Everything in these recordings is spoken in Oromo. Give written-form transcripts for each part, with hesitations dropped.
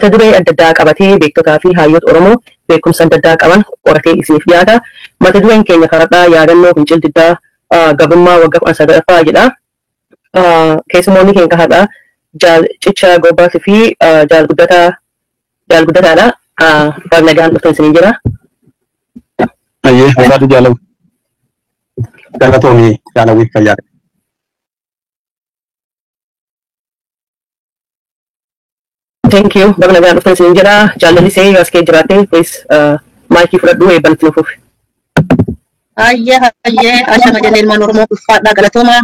Mata duree adda addaa qabatee beektotaa fi hayyoota Oromoo beekumsa adda addaa qaban qoratee isiniif dhiyaata. Mata dureen keenya karadhaa yaadannoo fincil diddaa gabrummaa waggaa 19ffaa jedha. Keessumoonni keenya har'aa Jaal Cicha Gobbaatii fi Jaal Guddataadha. Baga nagaan dhuftan isiniin jira. Ayyee, ulfaatu jaalawu. Galatoomii jaalawwiif fayyaa. Thank you. Baga nagaan dhuftan isiniin jira. Jaalallisee yoo as kee jiraatte please maayikii fudhadhu eebbanti nuuf fufi. Hayyee hayyee ashama jennee ilmaan Oromoo ulfaadhaa galatooma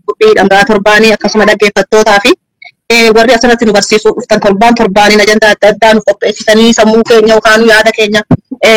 qophii dhangaa torbaanii akkasuma dhaggeeffattootaa fi warri asirratti nu barsiisuu dhuftan torbaan torbaaniin ajandaa adda addaa nu qopheessitanii sammuu keenya yookaan yaada keenya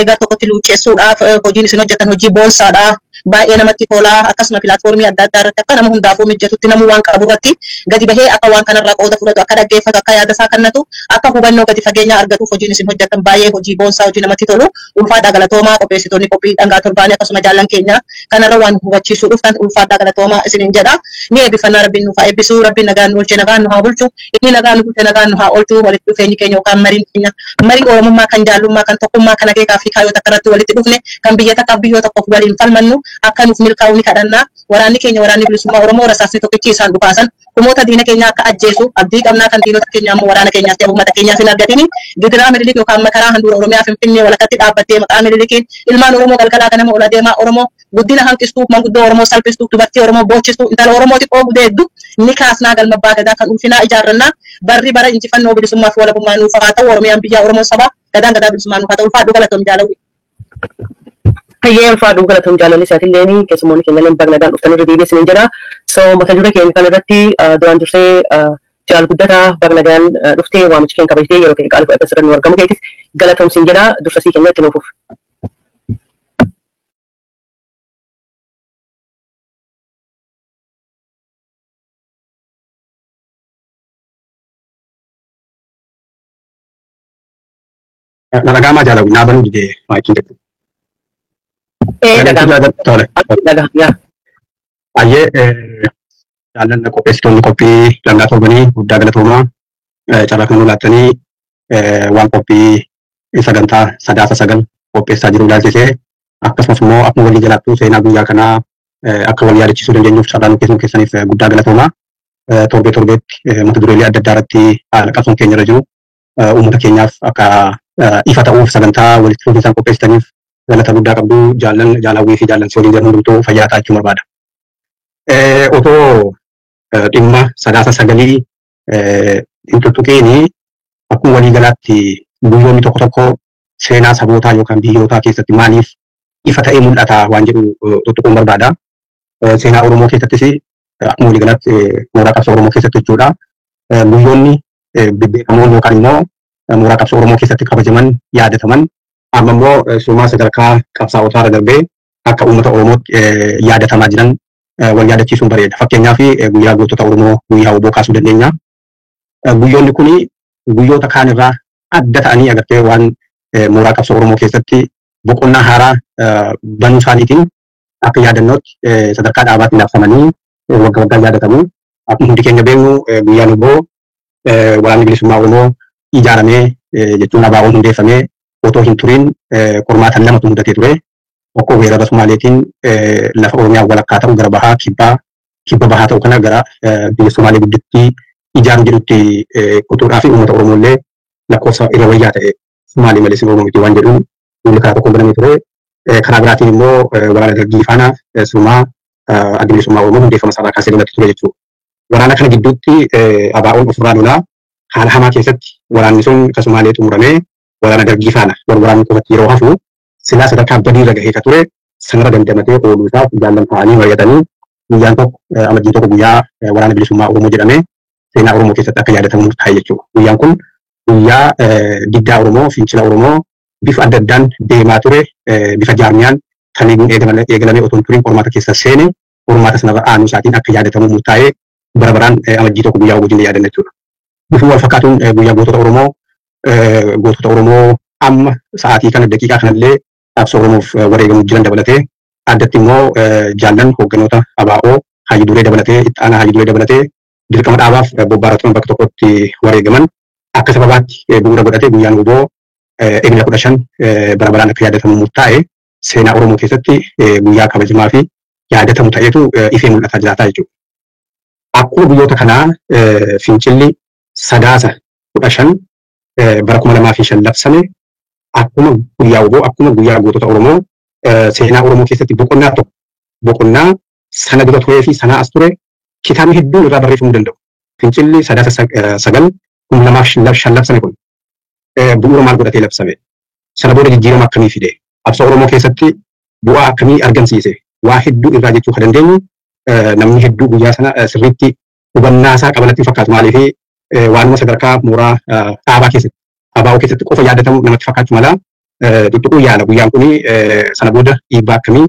gara tokkotti luucceessuudhaaf hojiin isin hojjetan hojii boonsaadha. Baay'ee namatti tola akkasuma pilaatfoormii adda addaa irratti akka nama hundaafuu mijatutti namuu waan qabu irratti gadi bahee akka waan kanarraa qooda fudhatu akka dhaggeeffatu akka yaada isaa kennatu akka hubannoo gadi fageenyaa argatuuf hojiin isin hojjetan baay'ee hojii boonsaa hojii namatti tolu ulfaadhaa galatoomaa qopheessitoonni qophii dhangaa torbaanii akkasuma jaallan keenya kanarra waan hubachiisuu dhuftan ulfaadhaa galatoomaa isiniin jedha. Ni eebbifannaa rabbiin nuuf haa eebbisu rabbiin nagaan nu oolche nagaan nu haa bulchu inni nagaan nu bulche nagaan nu haa oolchu walitti dhufeenyi keenya yookaan mariin keenya marii Oromummaa kan jaallummaa kan tokkummaa kan akeekaa fi kaayyoo takka irratti walitti dhufne kan biyya takkaaf biyyoota tokkoof waliin falmannu akka nuuf milkaa'u ni kadhanna. Waraanni keenya waraanni bilisummaa Oromoo rasaasni tokkichi isaan dhukaasan kumoota diina keenya akka ajjeesu abdii qabnaa kan diinota keenya ammoo waraana keenyaas ta'e uummata keenyaas hin argatini. Gidiraa Minilik yookaan makaraa handhuura Oromiyaa Finfinnee walakkatti dhaabbattee maqaa Minilikiin ilmaan Oromoo galgalaa ganama ol adeemaa Oromoo guddina hanqistuu manguddoo Oromoo salphistuu dubartii Oromoo boochistuu intala Oromoo xiqqoo gudeeddu ni kaasnaa galma abbaa gadaa kan ulfinaa ijaarrannaa barri bara injifannoo bilisummaa fi walabummaa nuuf haa ta'u Oromiyaan biyya Oromoo sabaa gadaan gadaa bilisummaa nuuf haa ta'u ulfaadhu galatoom jaalawwi. Hayyee ulfaadhu galatoom jaalalli isaatilleen keessumoonni keenya illee baga nagaan dhuftan irra deebi'ee isiniin jedha. So mata duree keenya kana irratti duraan dursee Jaal Guddataa baga nagaan dhuftee waamicha keenya kabajtee yeroo keenya qaalii fudhattee asirratti nu argamu keetis galatoom siin jedha dursa sii keenya itti nuuf fufi. Na dhagaamaa jaalawwi naa banuu didee maayikiin tokko. Dhagaa. Tole. Dhagaa yaa. Ayyee jaallanna qopheessitoonni qophii dhangaa torbanii guddaa galatoomaa carraa kan nu laattanii waan qophii sagantaa 9 qopheessaa jiru ilaalchisee akkasumas immoo akkuma walii jalaattuu seenaa guyyaa kanaa akka wal yaadachiisuu dandeenyuuf carraa nu kennuu keessaniif guddaa galatoomaa. Torbee torbeetti mata dureelee adda addaa irratti haala qabsoon keenya irra jiru uummata keenyaaf akka ifa ta'uuf sagantaa walitti fufinsaan qopheessitaniif galata guddaa qabdu jaallan jaalawwii fi jaallan si waliin jiran hundumtuu fayyaa ta'aa jechuun barbaada. Otoo dhimma 9 hin tuttuqiini akkuma walii galaatti guyyoonni tokko tokko seenaa sabootaa yookaan biyyootaa keessatti maaliif ifa ta'ee mul'ata waan jedhu tuttuquun barbaada. Seenaa Oromoo keessattis akkuma walii galaatti mooraa qabsoo Oromoo keessatti jechuudha. Guyyoonni bebbeekamoon yookaan immoo mooraa qabsoo Oromoo keessatti kabajaman yaadataman amma immoo sumaa sadarkaa qabsaa'otaa irra darbee akka uummata Oromootti yaadatamaa jiran wal yaadachiisuun bareeda. Fakkeenyaaf guyyaa gootota Oromoo guyyaa oboo kaasuu dandeenya. Guyyoonni kuni guyyoota kaan irraa adda ta'anii agartee waan mooraa qabsoo Oromoo keessatti boqonnaa haaraa banuu isaaniitiin akka yaadannootti sadarkaa dhaabaatti labsamanii waggaa waggaan yaadatamu. Akkuma hundi keenya beeknu guyyaan oboo waraanni bilisummaa Oromoo ijaaramee jechuun ABO'n hundeeffamee otoo hin turin qormaata lamatu mudatee ture. Tokko weerara Somaaleetiin lafa Oromiyaa walakkaa ta'u gara bahaa kibba bahaa ta'u kana gara biyya Somaalee gudditti ijaaruu jedhutti kutuudhaa fi uummata Oromoo illee lakkoofsa irra wayyaa ta'e Somaalee malee Oromoo miti waan jedhuun duulli karaa tokkoon banamee ture. Karaa biraatiin immoo waraana Dargii faana Sumaa adda bilisummaa Oromoo hundeeffama isaarraa kaasee lolatti ture jechuudha. Waraana kana gidduutti ABO'n ofirraa lolaa haala hamaa keessatti waraanni sun kan Somaalee xumuramee waraana Dargii faana wal waraanni qofatti yeroo hafu silaa sadarkaa badiirra gahee ka ture sanarra dandamatee ooluu isaaf jaallan ta'anii mari'atanii guyyaan tokko amajjiin tokko guyyaa waraana bilisummaa Oromoo jedhamee seenaa Oromoo keessatti akka yaadatamu murtaa'e jechuudha. Guyyaan kun guyyaa diddaa Oromoo fincila Oromoo bifa adda addaan deemaa ture bifa jaarmiyaan kan eeguun eegalamee otoo hin turin qormaata keessa seene qormaata sanarra aanuu isaatiin akka yaadatamu murtaa'ee bara baraan amajjii tokko guyyaa wajjin yaadanna jechuudha. Bifuma wal fakkaatuun guyyaa gootota Oromoo gootota Oromoo amma sa'aatii kana daqiiqaa kanallee qabsoo Oromoof wareegamu jiran dabalatee addatti immoo jaallan hoogganoota ABO Haayyi Duree dabalatee itti aanaa Haayyi Duree dabalatee dirqama dhaabaaf bobbaarra turan bakka tokkotti wareegaman Akka sababaatti bu'uura godhatee guyyaan WBO Ebila 15 bara baraan akka yaadatamu murtaa'e seenaa Oromoo keessatti guyyaa kabajamaa fi yaadatamu ta'eetu ifee mul'ataa jiraata jechuudha. Akkuma guyyoota kanaa fincilli Sadaasa 15 bara 2005 labsame akkuma guyyaa WBO akkuma guyyaa gootota Oromoo seenaa Oromoo keessatti boqonnaa tokko boqonnaa sana dura turee fi sanaa as ture kitaabni hedduun irraa barreeffamuu danda'u. Fincilli Sadaasa 9 2005 labsame kun bu'uura maal godhatee labsame? Sana booda jijjiirama akkamii fide? Qabsoo Oromoo keessatti bu'aa akkamii argamsiise? Waa hedduu irraa jechuu kan dandeenyu namni hedduu guyyaa sana sirriitti hubannaa isaa qabanatti fakkaatu maaliif waanuma sadarkaa mooraa dhaabaa keessatti ABO keessatti qofa yaadatamu namatti fakkaachuu mala tuttuquu yaala guyyaan kuni sana booda dhiibbaa akkamii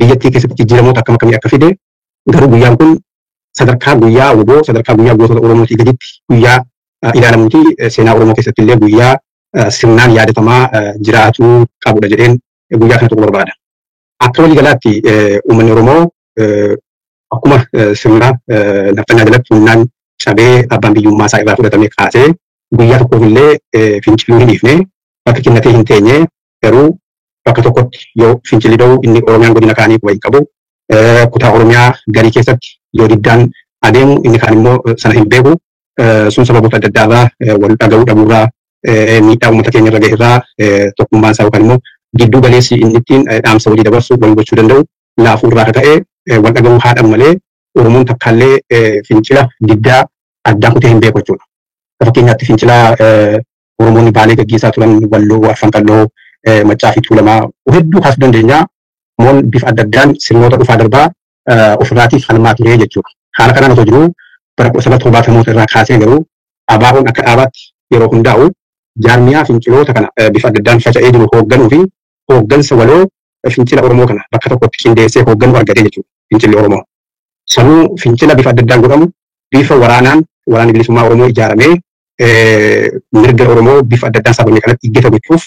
biyyattii keessatti jijjiiramoota akkam akkamii akka fide garuu guyyaan kun sadarkaa guyyaa WBO sadarkaa guyyaa gootota Oromootii gaditti guyyaa ilaalamuuti seenaa Oromoo keessatti illee guyyaa sirnaan yaadatamaa jiraatuu qabudha jedheen guyyaa kana tokko barbaada. Akka waliigalaatti uummanni Oromoo akkuma sirna nafxanyaa jalatti humnaan cabee abbaan biyyummaa isaa irraa fudhatamee kaasee guyyaa tokkoof illee finciluu hin dhiifne bakka kennatee hin teenye garuu bakka tokkotti yoo fincilli da'u inni Oromiyaan godina kaanii quba hin qabu kutaa Oromiyaa garii keessatti yoo diddaan adeemu inni kaan immoo sana hin beeku sun sababoota adda addaarraa wal dhaga'uu dhabuurraa miidhaa uummata keenya irra gaheerraa tokkummaan isaa yookaan immoo gidduu galeessi inni ittiin dhaamsa walii dabarsu wal hubachuu danda'u laafuu irraa akka ta'e wal dhaga'uu haa dhabu malee Oromoon takkaallee fincila diddaa addaan kutee hin beeku jechuudha. Fakkeenyaatti fincila Oromoonni Baalee gaggeessaa turan Walloo, Arfan Qalloo, Maccaa fi Tuulamaa hedduu kaasuu dandeenya. Oromoon bifa adda addaan sirnoota dhufaa darbaa ofirraatiif falmaa ture jechuudha. Haala kanaan otoo jiruu bara 1970 irraa kaasee garuu ABO'n akka dhaabaatti yeroo hundaa'u jaarmiyaa finciloota kana bifa adda addaan faca'ee jiru hoogganuu fi hooggansa waloo fincila Oromoo kana bakka tokkotti qindeessee hoogganuu argatee jechuudha fincilli Oromoo. Sanuu fincila bifa adda addaan godhamu bifa waraanaan waraanni bilisummaa Oromoo ijaaramee mirga Oromoo bifa adda addaan sababni kanatti iggata gochuuf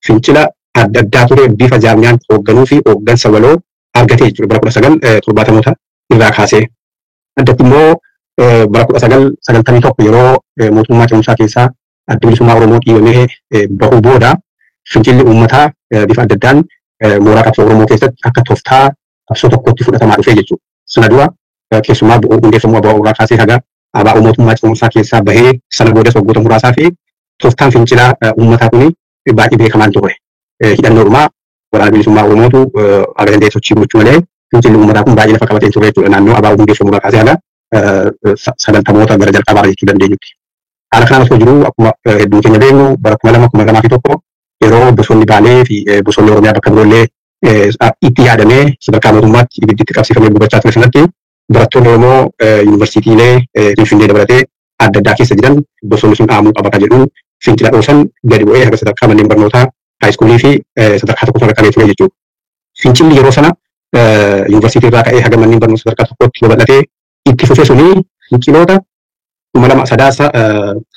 fincila adda addaa ture bifa jaarmiyaan hoogganuu fi hooggansa waloo argatee jechuudha bara 1970 irraa kaasee. Addatti immoo bara 1991 yeroo mootummaa ce'umsaa keessaa adda bilisummaa Oromoo dhiibamee bahuu booda fincilli uummataa bifa adda addaan mooraa qabsoo Oromoo keessatti akka tooftaa qabsoo tokkotti fudhatamaa dhufee jechuudha. Sana dura keessumaa hundeeffamuu ABO irraa kaasee haga ABO mootummaa ce'umsaa keessaa bahee sana boodas waggoota muraasaa fi tooftaan fincilaa uummataa kuni baay'ee beekamaan ture. Hidhannoodhumaa waraana bilisummaa Oromootu haga danda'e sochii gochuu malee fincilli uummataa kun baay'ee lafa qabatee ture jechuudha. Naannoo ABO hundeeffamuu irraa kaasee haga 90moota gara jalqabaa jechuu dandeenyutti. Haala kanaan osoo jiruu akkuma hedduun keenya beeknu bara 2000 2001 yeroo bosonni Baalee fi bosonni Oromiyaa bakka biroollee itti yaadamee sadarkaa mootummaatti ibiddi itti qabsiifamee gubachaa ture sanatti barattoonni Oromoo yuunivarsiitiilee Finfinnee dabalatee adda addaa keessa jiran bosonni sun dhaamuu qaba kan jedhuun fincila dhoosan gadi bu'ee haga sadarkaa manneen barnootaa haayiskuulii fi sadarkaa tokko sadarkaa ture jechuudha. Fincilli yeroo sana yuunivarsiitii irraa ka'ee haga manneen barnoota sadarkaa tokkotti babal'atee itti fufee suni finciloota 2000 Sadaasa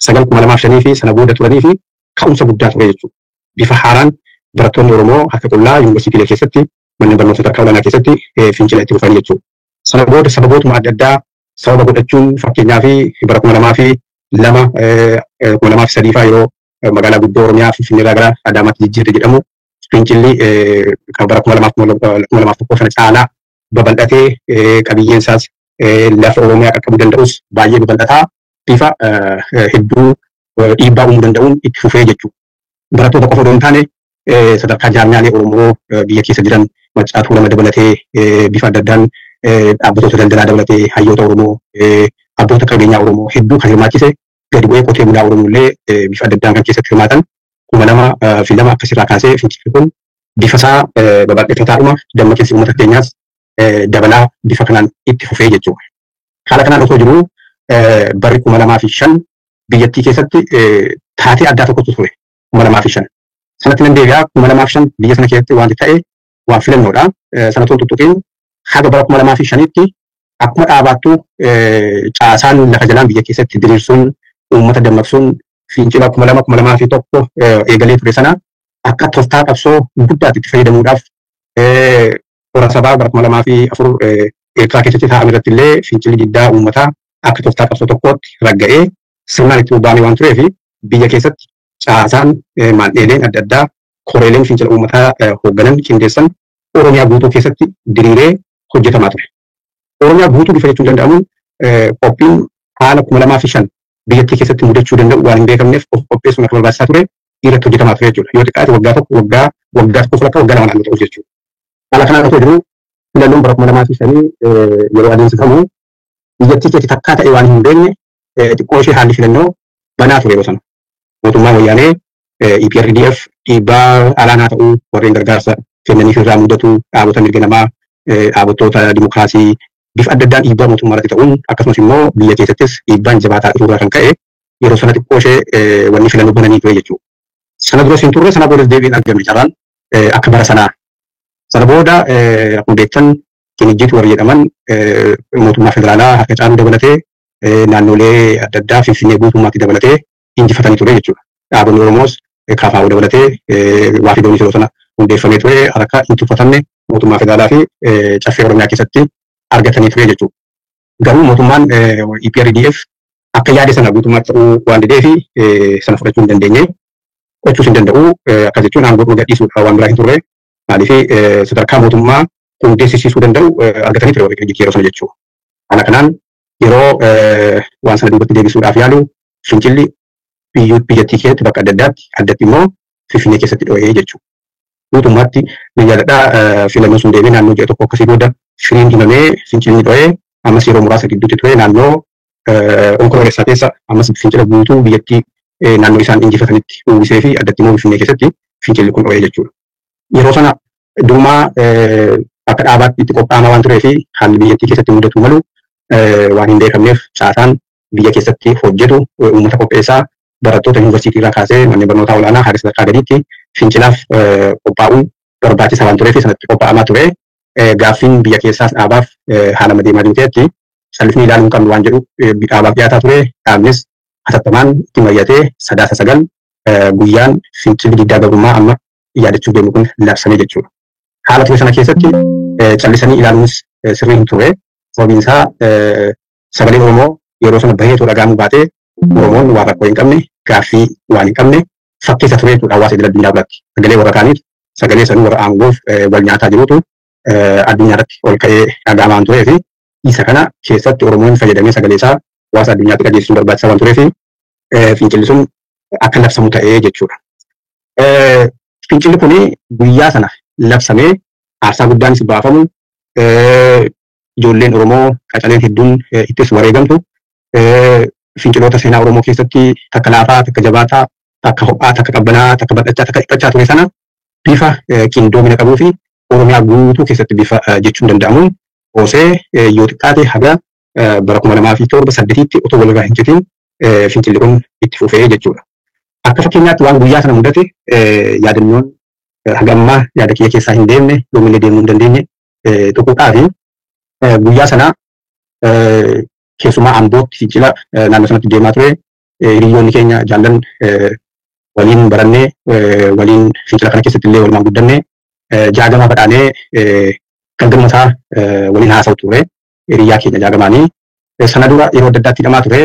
9 2005 fi sana booda turanii fi ka'umsa guddaa ture jechuudha. Bifa haaraan barattoonni Oromoo harka qullaa yuunivarsiitiilee keessatti manneen barnoota sadarkaa olaanaa keessatti fincila itti fufanii jechuudha. Sana booda sababootuma adda addaa sababa godhachuun fakkeenyaa fi bara 2002 2003 fa'aa yeroo magaalaa guddoo Oromiyaa Finfinnee irraa gara Adaamaatti jijjiirre jedhamu fincilli kan bara 2001 sana caalaa babal'atee qabiyyeen isaas lafa Oromiyaa qaqqabuu danda'us baay'ee babal'ataa bifa hedduu dhiibbaa uumuu danda'uun itti fufee jechuudha. Barattoota qofa odoo hin taane sadarkaa jaarmiyaalee Oromoo biyya keessa jiran Maccaa Tuulama dabalatee bifa adda addaan dhaabbatoota daldalaa dabalatee hayyoota Oromoo abboota qabeenyaa Oromoo hedduu kan hirmaachise gadi bu'ee qotee bulaa Oromoo illee bifa adda addaan kan keessatti hirmaatan 2002 akkasirraa kaasee fincilli kun bifa isaa babal'ifataadhuma dammaqinsi uummata keenyaas dabalaa bifa kanaan itti fufee jechuudha. Haala kanaan osoo jiruu barri 2005 biyyattii keessatti taatee addaa tokkotu ture 2005. Sanatti nan deebi'aa 2005 biyya sana keessatti wanti ta'e waan filannoodha. Sana otoo hin tuttuqiin haga bara 2005tti akkuma dhaabaattuu caasaan lafa jalaan biyya keessatti diriirsuun uummata dammaqsuun fincila 2000 2001 eegalee ture sana akka tooftaa qabsoo guddaatti itti fayyadamuudhaaf hora sabaa bara 2004 Eertiraa keessatti taa'ame irratti illee fincilli diddaa uummataa akka tooftaa qabsoo tokkootti ragga'ee sirnaan itti bobba'ame waan tureef biyya keessatti caasaan maandheeleen adda addaa koreeleen fincila uummataa hoogganan qindeessan Oromiyaa guutuu keessatti diriiree hojjetamaa ture. Oromiyaa guutuu bifa jechuun danda'amuun qophiin haala 2005 biyyattii keessatti mudachuu danda'u waan hin beekamneef of qopheessuun akka barbaachisaa ture irratti hojjetamaa ture jechuudha. Yoo xiqqaate waggaa tokko waggaa tokko walakkaa waggaa 2 naannoo ta'uuf jechuudha. Haala kanaan otoo jiruu filannoon bara 2005 yeroo adeemsifamu biyyattii keessatti takkaa ta'e waan hin beekne xiqqoo ishee haalli filannoo banaa ture yeroo sana. Mootummaan wayyaanee EPRDF dhiibbaa alaanaa ta'uu warreen gargaarsa kennaniif irraa mudatu dhaabota mirga namaa dhaabottoota dimokiraasii bifa adda addaan dhiibbaa mootummaa irratti ta'uun akkasumas immoo biyya keessattis dhiibbaan jabaataa dhufuu kan ka'e yeroo sana xiqqoo ishee wanni filannoo bananii ture jechuudha. Sana duras hin turre sana boodas deebiin argamne carraan akka bara sanaa. Sana booda akkuma beektan Kinijjiitu warri jedhaman mootummaa federaalaa harka caaluu dabalatee naannolee adda addaa Finfinnee guutummaatti dabalatee injifatanii ture jechuudha. Dhaabonni Oromoos KFO dabalatee waa fi doonii yeroo sana hundeeffamee ture harka hin tuffatamne mootummaa federaalaa fi caffee Oromiyaa keessatti argatanii ture jechuudha. Garuu mootummaan EPRDF akka yaade sana guutummaatti ta'uu waan didee fi sana fudhachuu hin dandeenye. Fudhachuus hin danda'u akkas jechuun aangoo gadhiisuudha waan biraa hin turre. Maaliif sadarkaa mootummaa hundeessisiisuu danda'u argatanii ture warri yeroo sana jechuudha. Haala kanaan yeroo waan sana duubatti deebisuudhaaf yaalu fincilli biyyattii keessatti bakka adda addaatti addatti immoo Finfinnee keessatti dho'ee jechuudha. Guutummaatti ni yaadadhaa filannoon sun deemee naannoo ji'a tokko akkasii booda firiin himamee fincilli dho'ee ammas yeroo muraasa gidduutti ture naannoo onkoloolessaa keessa ammas fincila guutuu biyyattii naannoo isaan injifatanitti uwwisee fi addatti immoo Finfinnee keessatti fincilli kun dho'ee jechuudha. Yeroo sana durumaa akka dhaabaatti itti qophaa'amaa waan turee fi haalli biyyattii keessatti mudatu malu waan hin beekamneef caasaan biyya keessatti hojjetu uummata qopheessaa barattoota yuunivarsiitii irraa kaasee manneen barnootaa olaanaa haga sadarkaa gadiitti fincilaaf qophaa'uun barbaachisaa waan tureef sanatti qophaa'amaa ture. Gaaffiin biyya keessaas dhaabaaf haala deemaa jiru ta'etti salphifni ilaaluu hin qabnu waan jedhu dhaabaaf dhiyaataa ture. Dhaabnis hatattamaan itti mari'atee 9/9 guyyaan fincilli diddaa gabrummaa amma yaadachuuf deemu kun labsame jechuudha. Haala ture sana keessatti callisanii ilaaluunis sirrii hin turre. Sababiin isaa sagaleen Oromoo yeroo sana bahee otoo dhaga'amuu baatee Oromoon waan rakkoo hin qabne gaaffii waan hin qabne fakkeessa ture jechuudha hawaasa idil addunyaa biratti. Sagalee warra kaaniif sagalee sanuu warra aangoof wal nyaataa jirutu addunyaa irratti ol ka'ee dhaga'amaa waan turee fi isa kana keessatti Oromoon fayyadamee sagalee isaa hawaasa addunyaatti dhageessisuun barbaachisaa waan turee fi fincilli sun akka labsamu ta'ee jechuudha. Fincilli kuni guyyaa sana labsamee aarsaa guddaanis baafamu ijoolleen Oromoo qacaleen hedduun ittis wareegamtu finciloota seenaa Oromoo keessatti takka laafaa, takka jabaataa, takka ho'aa, takka qabbanaa, takka bal'achaa, takka dhiphachaa ture sana bifa qindoomina qabuu fi Oromiyaa guutuu keessatti bifa jechuun danda'amuun hoosee yoo xiqqaate haga bara 2007-8tti otoo walirraa hin citin fincilli kun itti fufee jechuudha. Akka fakkeenyaatti waan guyyaa sana mudate yaadannoon haga ammaa yaada kiyya keessaa hin deemne yoomillee deemuu hin dandeenye tuquudhaa fi guyyaa sana keessumaa Ambootti fincila naannoo sanatti deemaa ture hiriyoonni keenya jaallan waliin barannee waliin fincila kana keessatti illee walumaan guddanne Jaagamaa Badhaanee galgaluma isaa waliin haasa'u ture hiriyyaa keenya Jaagamaanii. Sana dura yeroo adda addaatti hidhamaa ture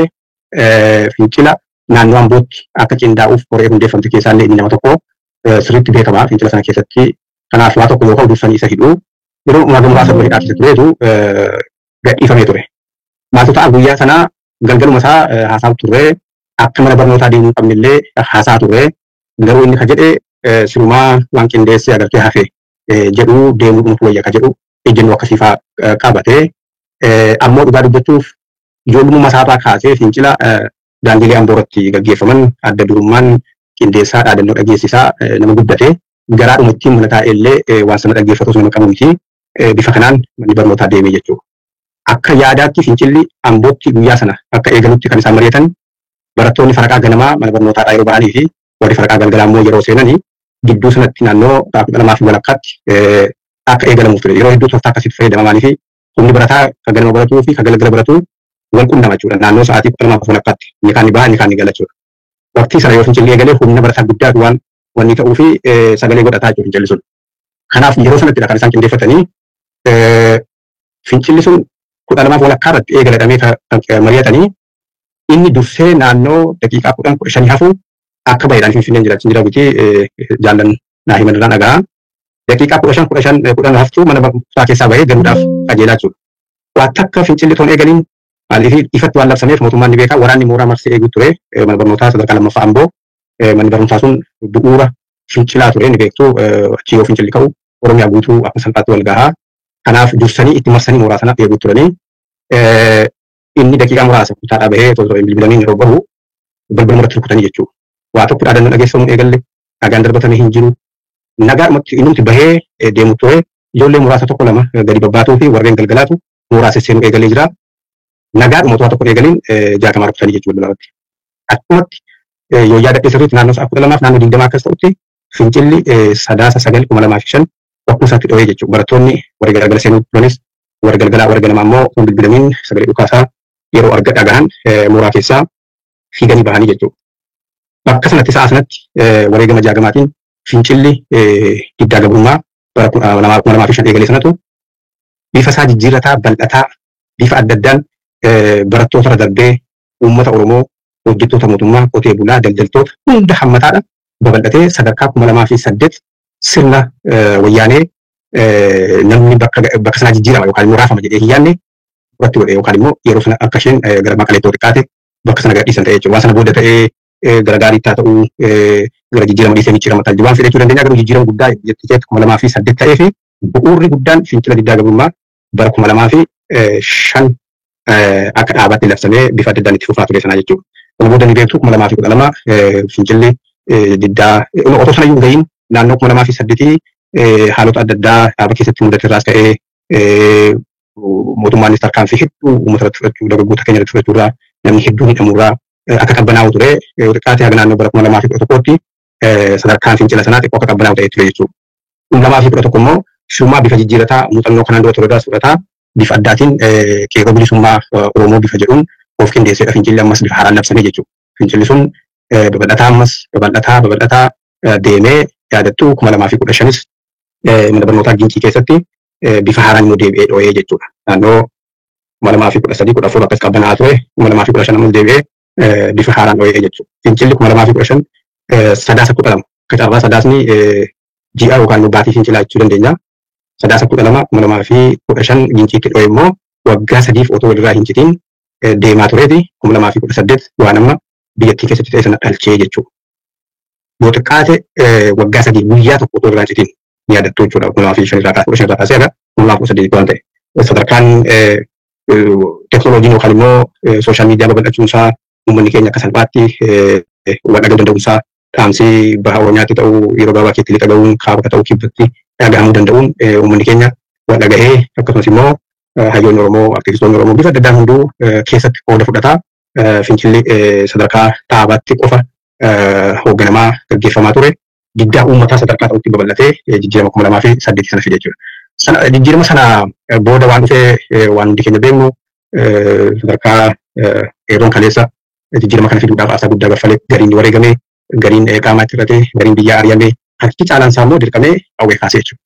fincila naannoo Ambootti akka qindaa'uuf koree hundeeffamte keessaa illee inni nama tokko sirriitti beekama fincila sana keessatti. Kanaaf waa tokko yoo ka'u dursanii isa hidhuu yeroo muraasa dura hidhaa keessa tureetu gadhiifamee ture. Maaltu ta'a guyyaa sana galgaluma isaa haasaa turre akka mana barnootaa deemuu qabne illee haasaa turre garuu inni ka jedhe sirumaa waan qindeessee agartee hafe jedhu deemuu dhumatu wayya ka jedhu ejjennoo akkasii fa'aa qabatee ammoo dhugaa dubbachuuf ijoollummaa isaarraa kaasee fincila daandilee Amboo irratti gaggeeffaman adda durummaan qindeessaa dhaadannoo dhageessisaa nama guddate garaadhuma ittiin mana taa'ee illee waan sana dhaggeeffatu osoo nama qabu miti bifa kanaan manni barnootaa deemee jechuudha. Akka yaadaatti fincilli Ambootti guyyaa sana akka eegalutti kan isaan mari'atan barattoonni faraqaa ganamaa mana barnootaadhaa yeroo bahanii fi warri faraqaa galgalaa immoo yeroo seenanii gidduu sanatti naannoo 12:30tti akka eegalamuuf ture. Yeroo hedduu tooftaa akkasitti fayyadamanii fi humni barataa kan ganama baratuu fi kan galgala baratu wal qunnama jechuudha. Naannoo sa'aatii 12:30tti inni kaan ni baha inni kaan ni gala jechuudha. Waqtii sana yoo fincilli eegalee humna barataa guddaatu waan wanni ta'uu fi sagalee godhataa jechuudha fincilli sun. Kanaaf yeroo sanattidha kan isaan qindeeffatanii fincilli sun 12:15 irratti eegaladhamee kan mari'atanii inni dursee naannoo daqiiqaa 10-15 hafu Akka baay'eedhaan Finfinneen jiraachin jira miti jaallan naa himan irraan dhaga'a. Daqiiqaa 15 15 10 haftuu mana barumsaa keessaa bahee galuudhaaf qajeelaa jechuudha. Waa takka fincilli toon eegaliin maaliif ifatti waan labsameef mootummaan ni beeka waraanni mooraa marsee eeguu ture mana barnootaa sadarkaa lammaffaa Amboo manni barumsaa sun bu'uura fincilaa ture ni beektu achi yoo fincilli ka'u Oromiyaa guutuu akka salphaatti wal gahaa. Kanaaf dursanii itti marsanii mooraa sana eeguu turanii inni daqiiqaa muraasa kutaadhaa bahee otoo bilbilanii yeroo bahu balbala murratti rukutanii jechuudha. Waa tokko dhaadannoo dhageessifamu eegalle dhagaan darbatame hin jiru. Nagaadhumatti innumti bahee deemu ture ijoollee muraasa tokko lama gadi babbaatuu fi warreen galgalaatu mooraa sesseenuu eegalee jira. Nagaadhuma otoo tokko eegaliin jaakamaa rukutanii jechuudha balbala irratti. Akkumatti yoo yaada sirriitti naannoo sa'a 12 naannoo 20 akkas ta'utti fincilli Sadaasa 9 2005 bakkuma isaatti dho'ee jechuudha. Barattoonni warri galgala seenuu turanis warri galgalaa warri ganamaa immoo kun bilbilamiin sagalee dhukaasaa yeroo arga dhagahan mooraa keessaa fiiganii bahanii jechuudha. Bakka sanatti sa'a sanatti wareegama jaagamaatiin fincilli diddaa gabrummaa bara 2005 eegalee sanatu bifa isaa jijjiirrataa bal'ataa bifa adda addaan barattoota irra darbee uummata Oromoo hojjettoota mootummaa qotee bulaa daldaltoota hunda hammataadha babal'atee sadarkaa 2008 sirna wayyaanee namni bakka sanaa jijjiirama yookaan immoo raafama jedhee hin yaadne irratti godhe yookaan immoo yeroo sana akka isheen gara Maqaleetti xiqqaate bakka sana gadhiisan ta'e jechuudha. Waan sana booda ta'ee gara gaariitti haa ta'u gara jijjiirama dhiisee micciirama ta'a waan fedhe jechuu dandeenya garuu jijjiirama guddaa jettee 2008 ta'ee fi bu'uurri guddaan fincila diddaa gabrummaa bara 2005 akka dhaabaatti labsamee bifa adda addaan itti fufaa ture sanaa jechuudha. Kana booda ni beektu 2012 fincilli diddaa otoo sana iyyuu hin gahiin naannoo 2008 haalota adda addaa dhaaba keessatti mudate irraas ka'ee mootummaanis tarkaanfii hedduu uummata irratti fudhachuu dargaggoota keenya irratti fudhachuu irraa namni hedduun hidhamuu irraa akka qabbanaa'u ture xiqqaatee haga naannoo bara 2011tti sadarkaan fincila sanaa xiqqoo akka qabbanaa'u ta'ee ture jechuudha. 2011 immoo shumaa bifa jijjiirataa muuxannoo kanaan dura ture irraas fudhataa bifa addaatiin qeerroo bilisummaa Oromoo bifa jedhuun of qindeesseedha fincilli ammas bifa haaraan labsamee jechuudha. Fincilli sun babal'ataa ammas babal'ataa babal'ataa deemee yaadattu 2015 mana barnootaa Gincii keessatti bifa haaraan immoo deebi'ee dho'ee jechuudha. Naannoo 2013 14 akkas qabbanaa'aa ture 2015 ammas deebi'ee bifa haaraan dho'ee jechuudha. Fincilli 2015 Sadaasa 12 akka carraa sadaasni ji'a yookaan immoo baatii fincilaa jechuu dandeenya. Sadaasa 12 2015 Ginciitti dho'e immoo waggaa sadiif otoo walirraa hin citiin deemaa tureeti 2018 waan amma biyyattii keessatti ta'e sana dhalchee jechuudha. Yoo xiqqaate waggaa sadii guyyaa tokko otoo irraa hin citiin ni yaadattu jechuudha. 2005 irraa kaasee 15 irraa kaasee haga 2018 waan ta'e. Sadarkaan teekinooloojiin yookaan immoo sooshaal miidiyaa babal'achuun isaa uummanni keenya akka salphaatti waan dhaga'uu danda'uun isaa dhaamsi baha Oromiyaatti ta'uu yeroo gabaabaa keessatti lixa ga'uun kaaba ta'uu kibbatti dhaga'amuu danda'uun uummanni keenya waan dhaga'ee akkasumas immoo hayyoonni Oromoo aktivistoonni Oromoo bifa adda addaan hunduu keessatti qooda fudhataa fincilli sadarkaa dhaabaatti qofa hoogganamaa gaggeeffamaa ture diddaa uummataa sadarkaa ta'utti babal'atee jijjiirama 2008 sana fide jechuudha. Sana jijjiirama sana booda waan dhufee waan hundi keenya beeknu sadarkaa qeerroon kaleessa jijjiirama kana fiduudhaaf aarsaa guddaa kaffalee gariin wareegamee gariin qaamaa itti hir'atee gariin biyyaa ari'amee harki caalaan isaa immoo dirqamee qawwee kaasee jechuudha.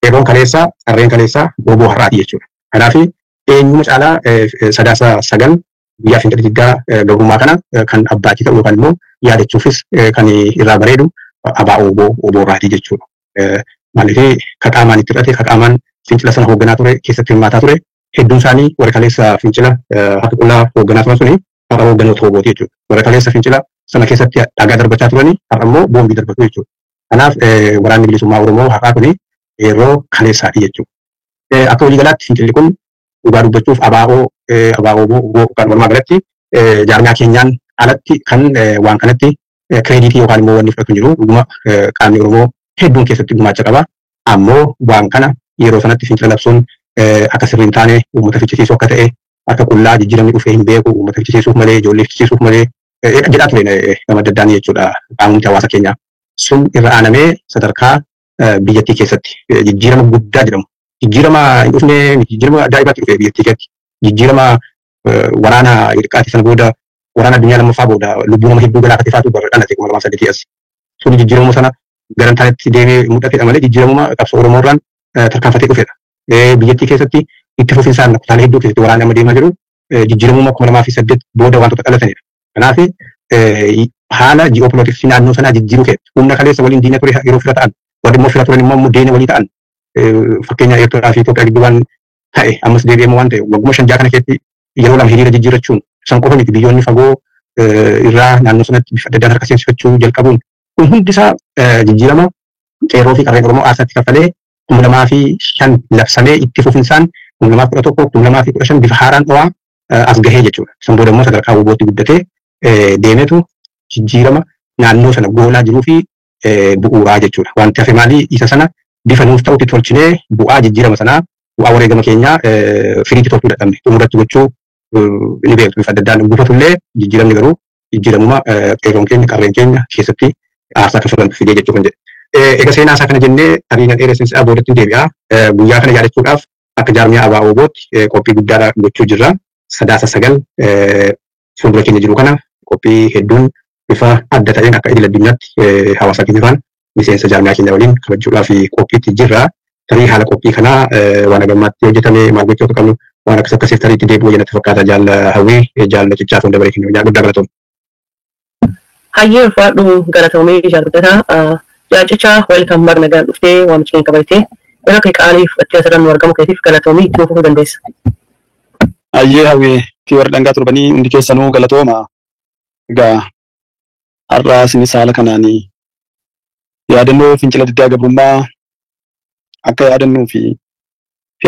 Qeerroon kaleessa qarreen kaleessa booboo har'aati jechuudha. Kanaaf eenyuma caalaa Sadaasa 9 guyyaa fincila diddaa gabrummaa kana kan abbaatii ta'u yookaan immoo yaadachuufis kan irraa bareedu abaa oboo oboorraatii jechuudha. Maaliif ka qaamaan itti hir'ate ka qaamaan fincila sana hoogganaa ture keessatti hirmaataa ture hedduun isaanii warra kaleessa fincila harka qullaa hoogganaa turan suni har'a hoogganoota obooti jechuudha. Warra kaleessa fincila sana keessatti dhagaa darbachaa turanii har'a immoo boombii darbatu jechuudha. Kanaaf waraanni bilisummaa Oromoo har'aa kuni yeroo kaleessaati jechuudha. Akka waliigalaatti fincilli kun dhugaa dubbachuuf abaa'oo abaa'oo yookaan walumaa galatti jaarmiyaa keenyaan alatti kan waan kanatti kireeditii yookaan immoo wanni fudhatu hin jiru. Dhuguma qaamni Oromoo hedduun keessatti gumaacha qaba. Ammoo waan kana yeroo sanatti fincila labsuun akka sirrii hin taane uummata fichisiisuu akka ta'e harka qullaa jijjiiramni dhufee hin beeku uummata fichisiisuuf malee ijoollee fichisiisuuf malee jedhaa ture nama adda addaan jechuudha qaamni hawaasa keenyaa. Sun irra aanamee sadarkaa biyyattii keessatti jijjiirama guddaa jedhamu. Jijjiirama hin dhufne jijjiirama ajaa'ibaatti dhufe biyyattii keessatti. Jijjiirama waraana hirqaatii sana booda waraana addunyaa lammaffaa booda lubbuu nama hedduu galaafate faatu bara dhalate 2008 as. Sun jijjiirama sana gara hin taanetti deemee mul'atedha malee jijjiiramuma qabsoo Oromoo irraan tarkaanfatee dhufedha. Biyyattii keessatti itti fufinsaan kutaalee hedduu keessatti waraanni amma deemaa jiru jijjiiramuma 2008 booda wantoota dhalatanidha. Kanaaf Haala ji'oopolitiksii naannoo sanaa jijjiiruu keessatti humna kaleessa waliin diina ture yeroo fira ta'an, warri immoo fira turan immoo diina walii ta'an, fakkeenya Eertiraa fi Itoophiyaa gidduu waan ta'e ammas deebi'ee waan ta'e wagguma 5-6 kana keessatti yeroo lama hiriira jijjiirrachuun san qofa miti, biyyoonni fagoo irraa naannoo sanatti bifa adda addaan harka seensifachuu jalqabuun kun hundi isaa jijjiirama qeerroo fi qarreen Oromoo aarsaatti kaffalee 2005 labsamee itti fufinsaan 2011, 2015 bifa haaraan dho'aa as gahee jechuudha. San booda immoo sadarkaa WBOtti guddatee deemetu jijjiirama naannoo sana goolaa jiruu fi bu'uuraa jechuudha. Wanti hafe maali? Isa sana bifa nuuf ta'utti tolchinee bu'aa jijjiirama sanaa, bu'aa wareegama keenyaa firiitti tolchuu dadhabne, xumuratti gochuu ni beektu, bifa adda addaan gufatullee jijjiiramni garuu jijjiiramuma qeerroon keenya qarreen keenya keessatti aarsaa kaffalantu fidee jechuu kan jedhe. Egaa seenaa isaa kana jennee tarii nan dheeressin boodatti deebi'a. Guyyaa kana yaadachuudhaaf akka jaarmiyaa ABO WBOtti qophii guddaadha gochuu jirra. Sadaasa 9 fuuldura keenya jiru kana qophii hedduun bifa adda ta'een akka idil addunyaatti hawaasa keenya faana miseensa jaarmiyaa keenya waliin kabajuudhaaf qophiitti jirra. Tarii haala qophii kanaa waan hagammaatti hojjetame maal gochuu akka qabnu waan akkas akkasiif tarii itti deebi'uu jennatti fakkaata, jaalla Hawwii, jaalla Cichaa fi dabalee keenya guddaa galatoom. Hayyee, ulfaadhu, galatoomee jaalladha. Jaal Cichaa, welcome, baga nagaan dhuftee waamicha keenya kabajtee yeroo kee qaalii fudhattee asirra nu argamu keetiif galatoomii, itti fufuu dandeessa. Hayyee Hawwii fi warri dhangaa torbanii hundi keessanuu galatooma. Egaa har'a isinis haala kanaanii yaadannoo fincila diddaa gabrummaa akka yaadannuu fi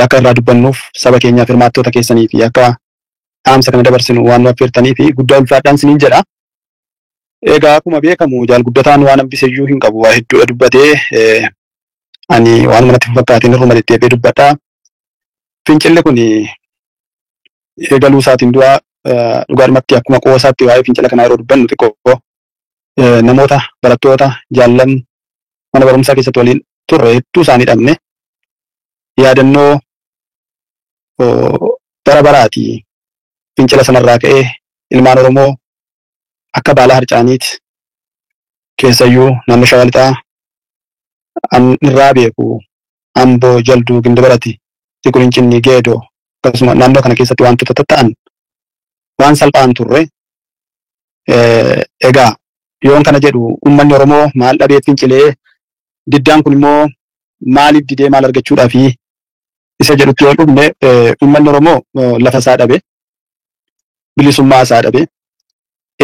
akka irraa dubbannuuf saba keenyaaf hirmaattoota keessanii fi akka dhaamsa kana dabarsinu waan nu affeertanii fi guddaa ulfaadhaan isiniin jedha. Egaa akkuma beekamu jaal Guddataan waan hambiseyyuu hin qabu, waa hedduudha dubbatee, ani waan manatti fakkaatiin irruma deddeebi'ee dubbadha. Fincilli kun eegaluu isaatiin dura dhugaadhumatti akkuma qoosaatti waa'ee fincila kanaa yeroo dubbannu xiqqoo namoota barattoota jaallan mana barumsaa keessatti waliin turre hedduu isaanii dhabne. Yaadannoo bara baraati fincila sanarraa ka'ee ilmaan Oromoo akka baala harcaaniiti, keessayyuu naannoo Shawaa Lixaa an irraa beeku Amboo, Jalduu, Gindabarati, Tiqurincinni, Geedoo, akkasuma naannoo kana keessatti wantoota tatta'an waan salphaan turre. Egaa yoon kana jedhu uummanni Oromoo maal dhabee fincilee, diddaan kun immoo maaliif didee, maal argachuudhaafi isa jedhutti yoo dhufne, uummanni Oromoo lafa isaa dhabe, bilisummaa isaa dhabe,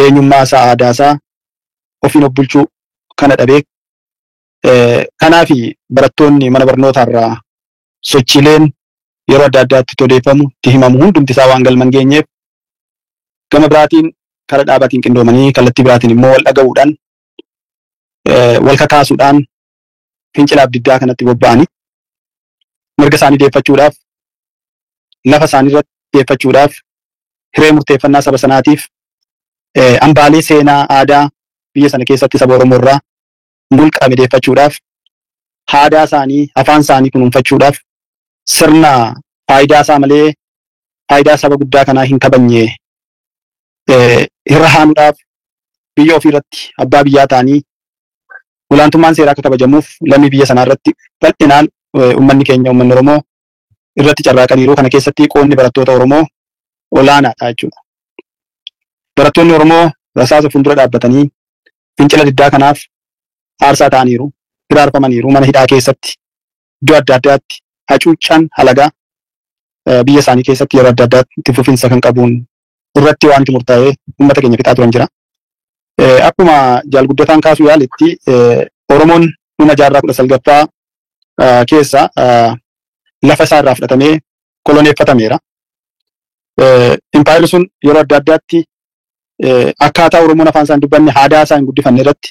eenyummaa isaa, aadaa isaa ofiin of bulchuu kana dhabee. Kanaafi barattoonni mana barnootaarraa sochiileen yeroo adda addaatti odeeffamu itti himamu hundumti isaa waan galman geenyeef, gama biraatiin kara dhaabaatiin qindoomanii, kallattii biraatiin immoo wal dhaga'uudhaan, wal kakaasuudhaan fincilaaf diddaa kanatti bobba'anii mirga isaanii deeffachuudhaaf, lafa isaanii irratti deeffachuudhaaf, hiree murteeffannaa saba sanaatiif, hambaalee seenaa aadaa biyya sana keessatti saba Oromoo irraa mulqame deeffachuudhaaf, aadaa isaanii, afaan isaanii kunuunfachuudhaaf, sirna faayidaa isaa malee faayidaa saba guddaa kanaa hin kabajne irra haanuudhaaf, biyya ofii irratti abbaa biyyaa ta'anii olaantummaan seeraa akka kabajamuuf lammii biyya sanaa irratti bal'inaan uummanni keenya, uummanni Oromoo irratti carraaqaniiru. Kana keessatti qoodni barattoota Oromoo olaanaadha jechuudha. Barattoonni Oromoo rasaasa fuuldura dhaabbatanii fincila diddaa kanaaf aarsaa ta'aniiru, hiraarfamaniiru, mana hidhaa keessatti iddoo adda addaatti hacuuccaan halagaa biyya isaanii keessatti yeroo adda addaatti fufinsa kan qabuun irratti wanti murtaa'ee uummata keenya fixaa turan jira. Akkuma jaal Guddataan kaasuu yaaletti, Oromoon dhuma jaarraa 19ffaa keessa lafa isaa irraa fudhatamee koloneeffatameera. Impaayerri sun yeroo adda addaatti akkaataa Oromoon afaan isaa hin dubbanne, aadaa isaa hin guddifanne irratti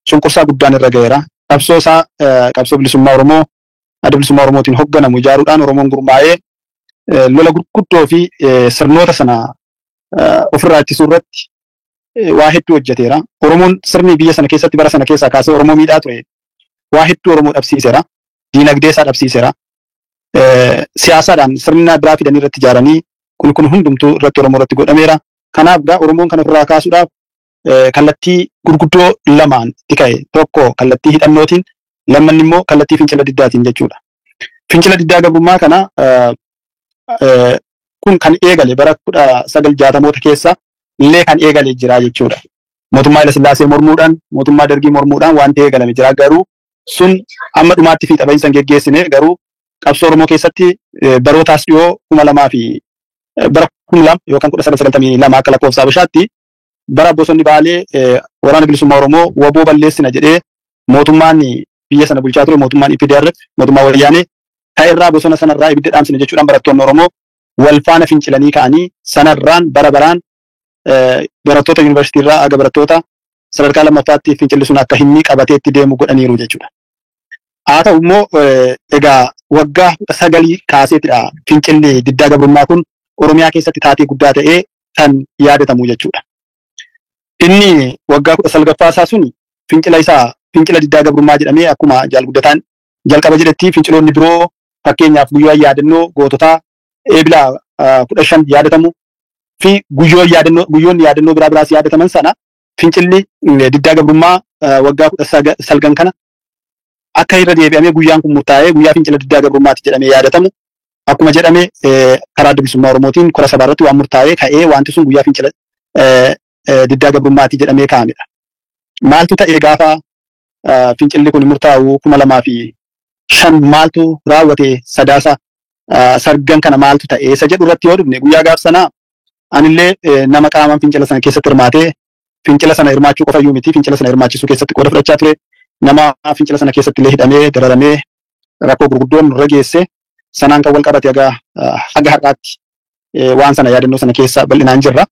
cunqursaa guddaan irra ga'eera. Qabsoo isaa, qabsoo bilisummaa Oromoo Adda Bilisummaa Oromootiin hoogganamu ijaaruudhaan Oromoon gurmaa'ee lola gurguddoo fi sirnoota sana ofirraa ittisuu irratti waa hedduu hojjeteera. Oromoon sirni biyya sana keessatti bara sana keessaa kaasee Oromoo miidhaa ture waa hedduu Oromoo dhabsiiseera. Diinagdee isaa dhabsiiseera. Siyaasaadhaan sirna biraa fidanii irratti ijaaranii kun hundumtuu irratti Oromoo irratti godhameera. Kanaaf gaa Oromoon kana ofirraa kaasuudhaaf kallattii gurguddoo lamaan itti ka'e. Tokko kallattii hidhannootiin, lammanni immoo kallattii fincila diddaatiin jechuudha. Fincila diddaa gabrummaa kana kun kan eegale bara 1960moota keessa illee kan eegale jira jechuudha. Mootummaa Haayila Sillaasee mormuudhaan, mootummaa Dargii mormuudhaan waan ta'ee galame jira. Garuu sun amma dhumaatti fiixa bahiinsa hin geggeessine. Garuu qabsoo Oromoo keessatti barootaas dhiyoo 2000 fi bara 2000 yookaan 1992 akka lakkoofsa Habashaatti bara bosonni Baalee waraana bilisummaa Oromoo waboo balleessina jedhee mootummaan biyya sana bulchaa ture, mootummaan EPDRF, mootummaa Wayyaanee ta'erraa bosona sanarraa ibidda dhaamsina jechuudhaan barattoonni Oromoo wal faana fincilanii ka'anii sanarraan bara baraan barattoota yuunivarsiitii irraa aga barattoota sadarkaa lammaffaatti fincilli sun akka hinni qabatee itti deemu godhaniiru jechuudha. Haa ta'u immoo egaa waggaa 19 kaaseetidha fincilli diddaa gabrummaa kun Oromiyaa keessatti taatee guddaa ta'ee kan yaadatamu jechuudha. Inni waggaa 19ffaa isaa sun fincila isaa fincila diddaa gabrummaa jedhamee akkuma jaalguddataan jalqaba jedhetti finciloonni biroo fakkeenyaaf guyyaa yaadannoo goototaa eebila 15 yaadatamu fi guyyoonni yaadannoo biraa biraas yaadataman sana fincilli diddaa gabrummaa waggaa 19 kana akka irra deebi'amee guyyaan kun murtaa'ee guyyaa fincila diddaa gabrummaati jedhamee yaadatamu akkuma jedhame karaa bilisummaa Oromootiin kora sabaa irratti waan murtaa'ee ka'ee wanti sun guyyaa fincila diddaa gabrummaati jedhamee kaa'amedha. Maaltu ta'e gaafa fincilli kun murtaa'u 2005 maaltu raawwate sadaasa sargan kana maaltu ta'e isa jedhu irratti yoo dhufne guyyaa gaaf sanaa anillee nama qaamaan fincila sana keessatti hirmaatee fincila sana hirmaachuu qofa iyyuu miti fincila sana hirmaachisuu keessatti qooda fudhachaa ture nama fincila sana keessatti illee hidhamee dararamee rakkoo gurguddoon nurra geesse sanaan kan wal qabate haga har'aatti waan sana yaadannoo sana keessa bal'inaan jirra.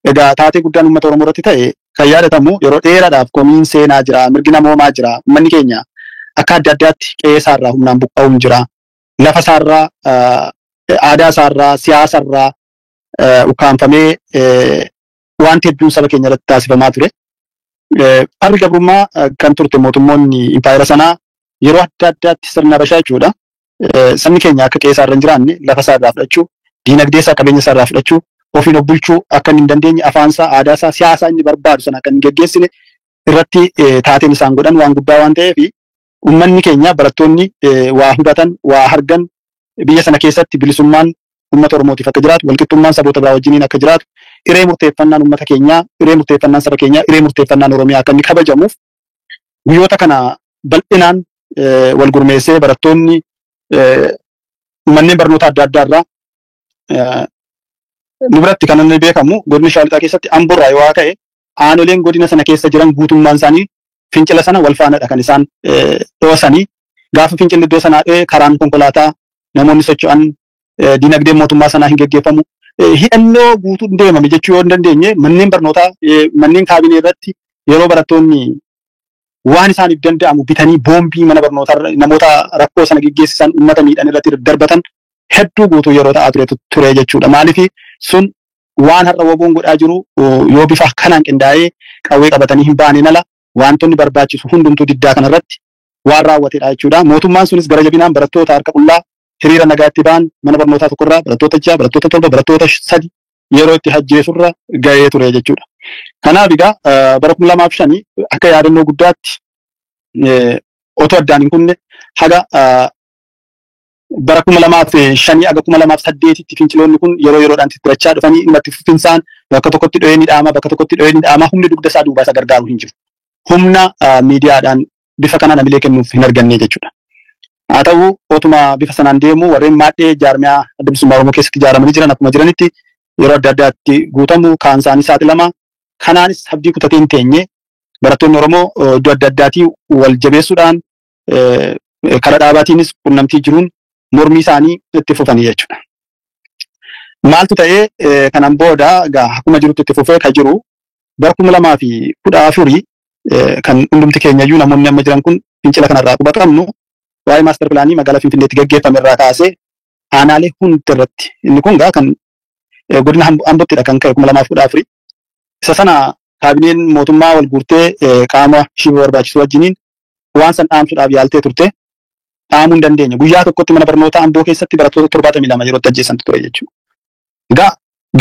Egaa taatee guddaan uummata Oromoo irratti ta'e kan yaadatamu yeroo dheeraadhaaf komiin seenaa jira, mirgi namoomaa jira, uummanni keenya akka adda addaatti qe'ee isaarraa humnaan buqqa'uun jira, lafa isaarraa, aadaa isaarraa, siyaasarraa ukkaanfamee wanti hedduun saba keenya irratti taasifamaa ture. Farri gabrummaa kan turte mootummoonni impaayera sanaa yeroo adda addaatti sirna Habashaa jechuudha. Sabni keenya akka qe'ee isaarra hin jiraanne lafa isaarraa fudhachuu, diinagdee isaa qabeenya isaarraa fudhachuu, ofiin of bulchuu akka hin dandeenye afaan isaa, aadaa isaa, siyaasa inni barbaadu sana akka hin geggeessine irratti taateen isaan godhan waan guddaa waan ta'eef uummanni keenya barattoonni waa hubatan, waa argan biyya sana keessatti bilisummaan uummata Oromootiif akka jiraatu, walqixxummaan saboota biraa wajjiniin akka jiraatu, iree murteeffannaan uummata keenyaa, iree murteeffannaan saba keenyaa, iree murteeffannaan Oromiyaa akka inni kabajamuuf guyyoota kana bal'inaan wal gurmeessee barattoonni manneen barnoota adda addaa irraa nu biratti kan inni beekamu godina Shawaa Lixaa keessatti Amboorraa yoo ka'e aanoleen godina sana keessa jiran guutummaan isaanii fincila sana wal faanadha kan isaan dhoosanii. Gaafa fincilli iddoo sanaa dho'e karaan konkolaataa namoonni socho'an diinagdeen mootummaa sanaa hin geggeeffamu. Hidhannoo guutuun deemame jechuu yoo hin dandeenye manneen barnootaa manneen kaabinee irratti yeroo barattoonni waan isaaniif danda'amu bitanii boombii mana barnootaa namoota rakkoo sana geggeessisan uummata miidhan irratti darbatan hedduu guutuu yeroo ta'aa ture jechuudha. Maaliif sun waan har'a waboon godhaa jiru yoo bifa kanaan qindaa'ee qawwee qabatanii hin baaneen ala wantoonni barbaachisu hundumtuu diddaa kanarratti waan raawwatedha jechuudha. Mootummaan sunis gara jabinaan barattoota harka qullaa hiriira nagaatti ba'an mana barnootaa tokkorraa barattoota 6, barattoota 7, barattoota 3 yeroo itti ajjeesurra ga'ee ture jechuudha. Kanaaf egaa bara 2005 akka yaadannoo guddaatti otoo addaan hin kunne haga bara 2005 haga 2008tti finciloonni kun yeroo yeroodhaan tirachaa dhufanii dhimma fufinsaan bakka tokkotti dho'ee ni dhaama, bakka tokkotti dho'ee ni dhaama, humni dugda isaa duubaa isa gargaaru hin jiru. Humna miidiyaadhaan bifa kanaan hamilee kennuuf hin arganne jechuudha. Haa ta'u otuma bifa sanaan deemu warreen maadhee jaarmiyaa adda bilisummaa Oromoo keessatti ijaaramanii jiran akkuma jiranitti yeroo adda addaatti guutamu kaan isaanii saaxilama. Kanaanis abdii kutatee hin teenye barattoonni Oromoo iddoo adda addaatii wal jabeessuudhaan karaa dhaabaatiinis qunnamtii jiruun mormii isaanii itti fufanii jechuudha. Maaltu ta'ee kanaan booda egaa akkuma jirutti itti fufee kan jiru bara 2014 kan hundumti keenyayyuu namoonni amma jiran kun fincila kanarraa quba qabnu waa'ee maaster pilaanii magaalaa Finfinneetti gaggeeffame irraa kaasee aanaalee hunda irratti inni kun egaa kan godina Ambottidha kan ka'e 2014 isa sana kaabineen mootummaa wal guurtee qaama ishii barbaachisu wajjiniin waan san dhaamsuudhaaf yaaltee turte dhaamuu hin dandeenye. Guyyaa tokkotti mana barnootaa Amboo keessatti barattoota 72 yeroo itti ajjeesantu ture jechuudha. Egaa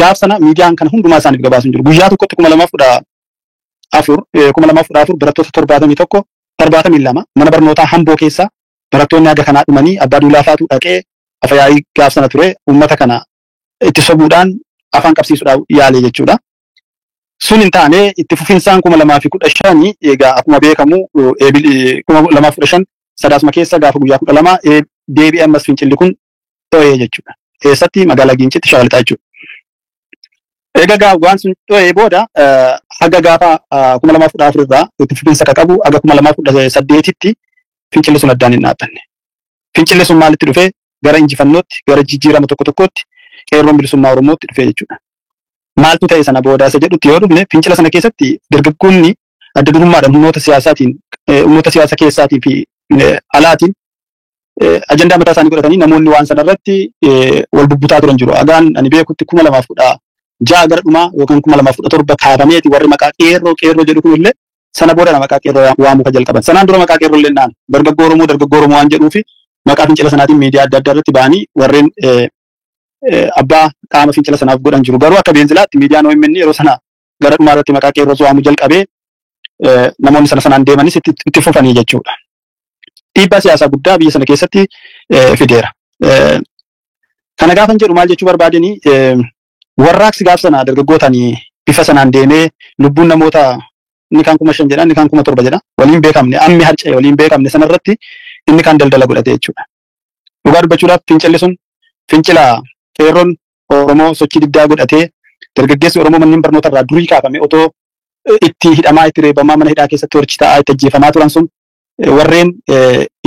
gaaf sana miidiyaan kana hundumaa isaaniif gabaasu hin jiru. Guyyaa tokkotti 2014 barattoota 71 72 mana barnootaa Amboo keessa barattoonni haga kanaa dhumanii abbaa duulaa faatu dhaqee afayaayii gaaf sana ture uummata kana itti sobuudhaan afaan qabsiisuudhaaf yaale jechuudha. Sun hin taane itti fufinsaan 2015 egaa akkuma beekamu 2015 sadaasuma keessa gaafa guyyaa 12 deebi'ee ammas fincilli kun dho'ee jechuudha. Keessatti magaalaa Giincitti Shawaa Lixaa jechuudha. Egaa waan sun dho'ee booda haga gaafa 2014 irraa itti fufinsa akka qabu haga 2018tti fincilli sun addaan hin dhaabbanne. Fincilli sun maalitti dhufee gara injifannootti gara jijjiirama tokko tokkootti qeerroon bilisummaa Oromootti dhufee jechuudha. Maaltu ta'e sana booda isa jedhutti yoo dhufne fincila sana keessatti dargaggoonni adda durummaadhaan humnoota siyaasaatiin humnoota siyaasa keessaatii fi alaatiin ajandaa mataa isaanii godhatanii namoonni waan sana irratti wal bubbutaa turan jiru. Agaan ani beekutti 2016 gara dhumaa yookaan 2017 kaafameeti warri maqaa qeerroo qeerroo jedhu kunillee sana booda maqaa qeerroo waamuu kan jalqaban. Sanaan dura maqaa qeerroo illee naan dargaggoo Oromoo dargaggoo Oromoo waan jedhuu fi maqaa fincila sanaatiin miidiyaa adda addaa irratti ba'anii warreen abbaa qaama fincila sanaaf godhan jiru. Garuu akka beenzilaatti miidiyaan OMN yeroo sana gara dhumaa irratti maqaa qeerroo waamuu jalqabee namoonni sana sanaan deemanis itti fufanii jechuudha. Dhiibbaa siyaasaa guddaa biyya sana keessatti fideera. Kana gaafan jedhu maal jechuu barbaadeni warraaqsi gaaf sana dargaggootaan bifa sanaan deemee lubbuun namoota inni kaan 5,000 jedha inni kaan 7,000 jedha waliin beekamne ammi harca'e waliin beekamne sanarratti inni kaan daldala godhate jechuudha. Dhugaa dubbachuudhaaf fincilli sun fincila qeerroon Oromoo sochii diddaa godhatee dargaggeessi Oromoo manneen barnoota irraa durii kaafame otoo itti hidhamaa itti reebamaa mana hidhaa keessatti horchi taa'aa itti ajjeefamaa turan sun warreen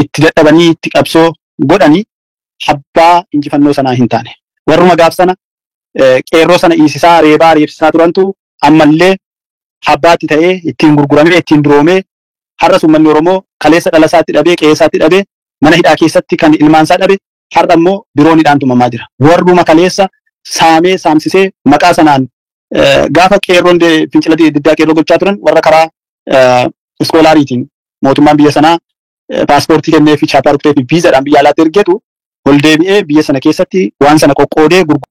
itti dadhabanii itti qabsoo godhanii abbaa injifannoo sanaa hin taane. Warruma gaaf sana qeerroo sana hiisisaa reebaa reebsisaa turantu ammallee abbaatti ta'ee ittiin gurguramee ittiin duroomee har'as uummanni Oromoo kaleessa dhala isaatti dhabee qe'ee isaatti dhabee mana hidhaa keessatti kan ilmaan isaa dhabe har'a immoo biroonidhaan tumamaa jira. Warruma kaleessa saamee saamsisee maqaa sanaan gaafa qeerroon fincila diddaa qeerroo gochaa turan warra karaa iskoolaariitiin mootummaan biyya sanaa paaspoortii kennee fi chaappaa rukutee fi viizaadhaan biyya alaatti ergeetu ol deebi'ee biyya sana keessatti waan sana qoqqoodee gurgura.